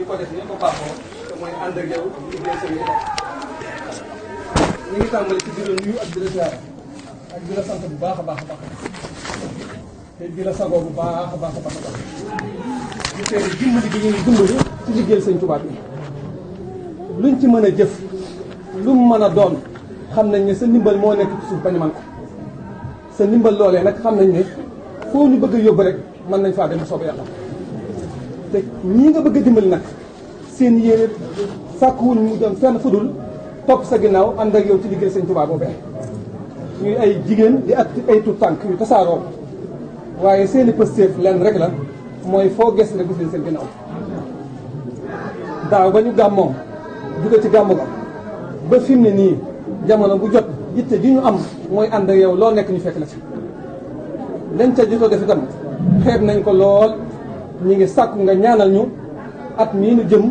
di ko def ni ko baaxoo te mooy ànd ak yow liggéey sa ngi ñu ngi tàmbali ci di la nuyu ak di la ziar ak di la sant bu baax a baax a baax te di la sagoo bu baax a baax a baax a baax di teel dimbali gi ñuy dimbali ci liggéeyal sëñ Tuubaa bi luñ ci mën a jëf lu mu mën a doon xam nañ ne sa ndimbal moo nekk ci suuf bañ man ko sa ndimbal loolee nag xam nañ ne foo ñu bëgg a yóbbu rek mën nañ faa dem soobee yàlla te ñii nga bëgg a dimbali nag seen yéene sàkkuwul mu doon fenn fudul topp sa ginnaaw ànd ak yow ci liggéey sëñ Tuubaa boobee ñuy ay jigéen di ak ay tuut tànk yu tasaaroo waaye seeni pëstéef lenn rek la mooy foo ges nga gis leen seen ginnaaw daaw ba ñu gàmmoom jóge ci gàmmu ga ba fi mu ne nii jamono bu jot yitte ji ñu am mooy ànd ak yow loo nekk ñu fekk la ci dañ ca jotoo def itam xeeb nañ ko lool ñu ngi sàkku nga ñaanal ñu at mii ñu jëm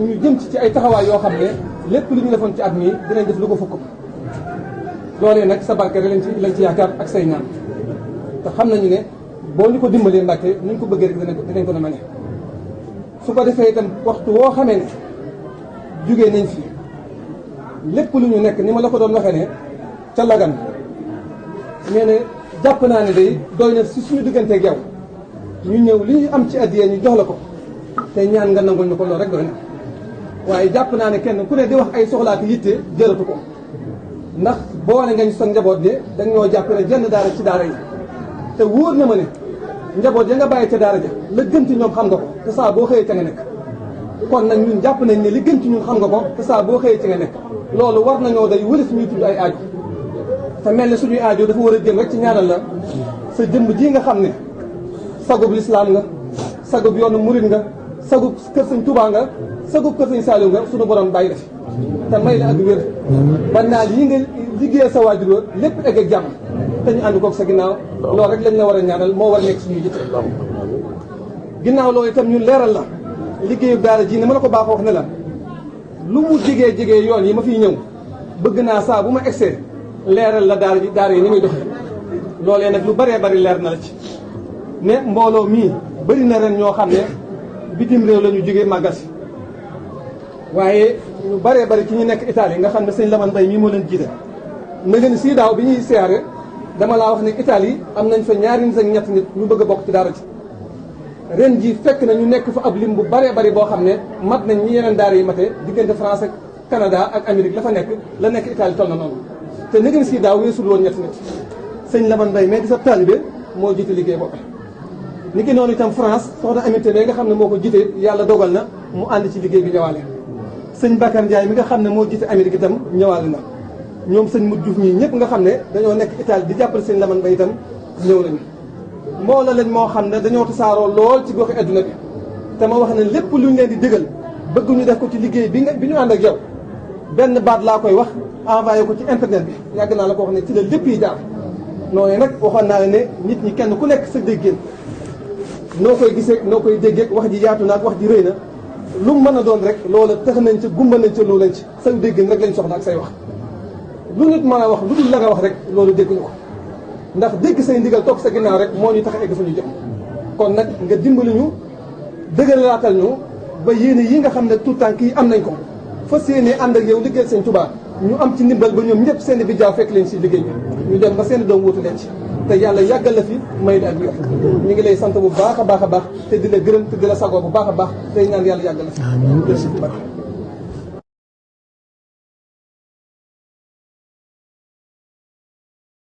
ñu jëm ci ay taxawaay yoo xam ne lépp lu ñu defoon ci at mii dinañ def lu ko fukk loolee nag sa barke rek lañ ci yaakaar ak say ñaan te xam nañu ne boo ñu ko dimbalee Mbàkke nuñ ko bëggee rek dinañ ko na mane su ko defee itam waxtu woo xamee ne jugee nañ fi lépp lu ñu nekk ni ma la ko doon waxee ne ca Lagan nee ne jàpp naa ne day doy na si suñu digganteeg yow ñu ñëw li ñu am ci addiya ñu jox la ko te ñaan nga nangul ñu ko loolu rek doy na waaye jàpp naa ne kenn ku ne di wax ay soxlaati yitte jëratu ko ndax boole nga ñu sa njaboot ne dañ ñoo jàpp ne jenn daara ci daara yi te wóor na ma ne njaboot ya nga bàyyi ca daara ja la gën ci ñoom xam nga ko te saa boo xëyee ca nga nekk kon nag ñun jàpp nañ ne li gën ci ñun xam nga ko te saa boo xëyee ci nga nekk loolu war nañoo day wëli suñuy tudd ay aajo te mel ne suñuy aajo dafa war a jëm rek ci ñaanal la sa jëmm ji nga xam ne sagub lislaam nga sagub yoonu murit nga sagub kër sëñ Tuubaa nga sagub kër sëñ Saaliw nga suñu borom bàyyi la fi te may la ak wér ba naa yi nga liggéeyal sa waajur lépp egg ak jàmm te ñu ànd koog sa ginnaaw loolu rek lañ la war a ñaanal moo war a nekk suñuy jiite ginnaaw loolu itam ñun leeral la liggéeyu daara ji ne ma la ko baax wax ne la lu mu jigee yoon yi ma fiy ñëw bëgg naa saa bu ma egsee leeral la daara yi ni muy doxee loolee nag lu bëree bëri leer na la ci ne mbooloo mii bëri na ren ñoo xam ne bitim réew la ñu jógee màggal si waaye ñu bëree bëri ci ñu nekk Italie nga xam ne sëñ Laman Mbay mii moo leen jiite na ngeen si daaw bi ñuy siyaare dama laa wax ne Italie am nañ fa ñaari nit ak ñett nit ñu bëgg a bokk ci daara ji ren ji fekk na ñu nekk fa ab lim bu bëree bëri boo xam ne mat nañ ñi yeneen daara yi matee diggante France ak Canada ak Amérique la nekk Italie toll na noonu te na ngeen si daaw weesul woon ñett nit sëñ Laman Mbay mais di sa taalibe moo jiite liggéey boobu ni ki noonu itam France soxna Amité nga xam ne moo ko jiite yàlla dogal na mu ànd ci liggéey bi ñëwaale sëñ Bakar Ndiaye mi nga xam ne moo jiite Amérique itam ñëwaale na ñoom sëñ Mut Juuf ñii ñëpp nga xam ne dañoo nekk Italie di jàppale sëñ Laman Mbay itam ñëw nañu mbooloo lañ moo xam ne dañoo tasaaroo lool ci goxi adduna bi te ma wax ne lépp lu ñu leen di dëgal bëgg ñu def ko ci liggéey bi ñu ànd ak yow benn baat laa koy wax envoyé ko ci internet bi yàgg naa la ko wax ne ci la lépp yi jaar noonu nag waxoon naa la ne nit ñi kenn ku nekk sa déggéen noo koy gisee noo koy déggee wax ji yaatu na ak wax ji rëy na lu mu mën a doon rek loola tax nañ ca gumba nañ ca loolu lañ ci sa déggéen rek lañ soxla ak say wax lu nit mën a wax lu dul la nga wax rek loolu dégguñu ko ndax dégg say ndigal topp sa ginnaaw rek moo ñu tax egg fa ñu jëm kon nag nga dimbali ñu dëgëralaatal ñu ba yéene yi nga xam ne tout tànk yi am nañ ko fas yéene ànd ak yow liggéey sëñ Tuubaa ñu am ci ndimbal ba ñoom ñëpp seen i bijaaw fekk leen si liggéey bi ñu dem ba seen i doom wutu leen ci te yàlla yàggal la fi may la ak wér ñu ngi lay sant bu baax a baax te di la gërëm te di la sagoo bu baax a baax tey ñaan yàlla yàggal la fi